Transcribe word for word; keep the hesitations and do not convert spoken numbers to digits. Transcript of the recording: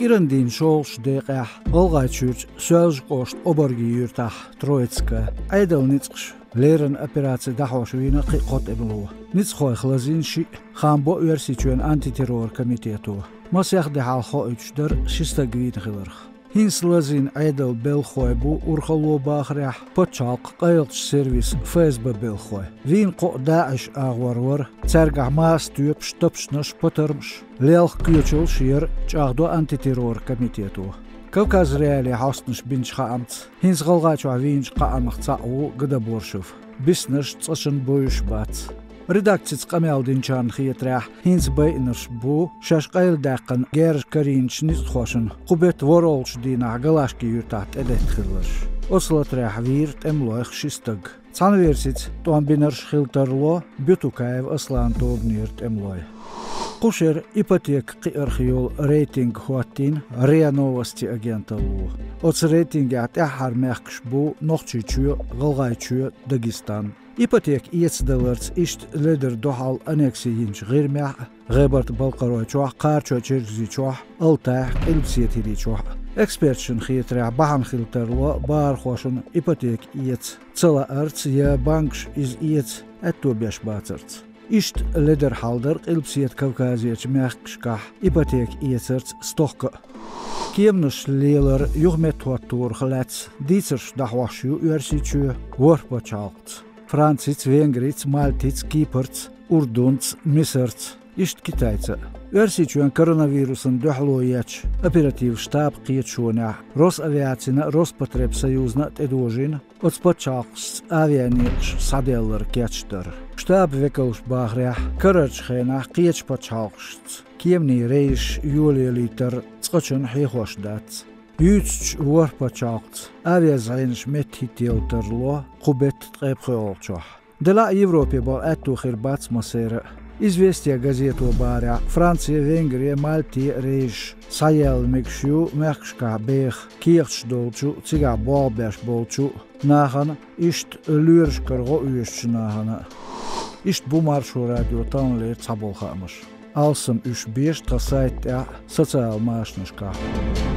Иран дийнан шолгӀачу декъехь ГӀалгӀайчуьрчу Соьлжа-кӀоштан Обарги-Юьртахь, Троицка, Ӏедалан ницкъаша леррина операци дӀахьош вийна кхин а кхо тӀемало. Ницкъахойх лазийна шиъ, хаам бо Оьрсийчоьнан антитеррор комитето. Масех де хьалха хоуьйтуш дара ши стаг вийна хиларх. ХӀинца лазийна Ӏедалан белхахой бу урхалло бахарехь пачхьалкхан къайлахчу сервисан ФСБ белхахой. Вийна кхоъ ДАИШ агӀор вара, цаьргахь маса тоьпаш, тапчанаш, патармаш, лелха коьчалш а яра, чӀагӀдо антитеррор комитето. Кавказ.Реалии хьостанаша бинчу хаамца, хӀинца ГӀалгӀайчохь вийначу кхаамах цхьаъ ву Гадаборшев. Биснарш цкъачунна бовзуш бац. Редакцица къамел динчарна хетарехь, хӀинца байинарш бу шаьш къайладаьккхина герз карийначу ницкъахошна кху беттан ворхӀалгӀачу дийнахь Галашки-Юьртахь тӀедетта хилларш. Оцу латарехь вийра тӀемалойх ши стаг. Цхьана версица, тӀом бинарш хила тарло Бютукаев Асланан тобанера тӀемалой. Кху шеран ипотека кхиарх йолу рейтинг хӀоттийна РИА Новости агенталло. Оцу рейтингехь тӀаьххьара мехкаш бу Нохчийчоь, ГӀалгӀайчоь, Дагестан. Ипотека эцадаларца иштта ледара дуьхьал аннекси йинчу ГӀирмехь а, ГӀебарта-Балкхаройчохь а, Кхарачой-Чергазийчохь а, Алтайхь а, Къилбаседа ХӀирийчохь а. Эксперташна хетарехь, бахьана хила тарло бахархошна ипотека эца ца лаарца я банкаш иза эца аьтто беш бацарца. Иштта ледара хьал дара Къилбаседа Кавказерчу мехкашкахь ипотека эцарца стохка а. Кеманаш лелар юха меттахӀотторах лаьцна дийцарш дӀахьош ю Оьрсийчоь ворхӀ пачхьалкхаца: Францица, Венгрица, Мальтица, Кипрца, Урдунца, Мисарца, иштта Китайца а. Оьрсийчоьнан коронавирусан дуьхьало ечу оперативан штабан кхеташонехь Росавиацина а, Роспотребсоюзна а тӀедожийна оцу пачхьалкхашца авианекъаш схьаделларан кечдара. Штабан векалша бахарехь, карарчу хенахь кхечу пачхьалкхашца кеманийн рейсаш йолаялийтар цкъачунна хьехош дац. Юьйцучу ворхӀ пачхьалкхаца авиазӀенаш меттахӀиттаялар тарло кху беттан ткъе пхоьалгӀачохь. Делахь а Европе баха аьтто хир бац массеран а. «Известия» газето бахарехь, Франци, Венгри, Мальти рейсаш схьаяьлла мегаш ю мехкашкахь беха кехаташ долчу, цигахь болх беш болчу нахана, иштта лоьрашкара гӀо оьшучу нахана а. Иштта бу Маршо радион таханлера цхьаболу хаамаш. Алссам уьш беза тхан сайта тӀехь а, социалан машанашкахь а.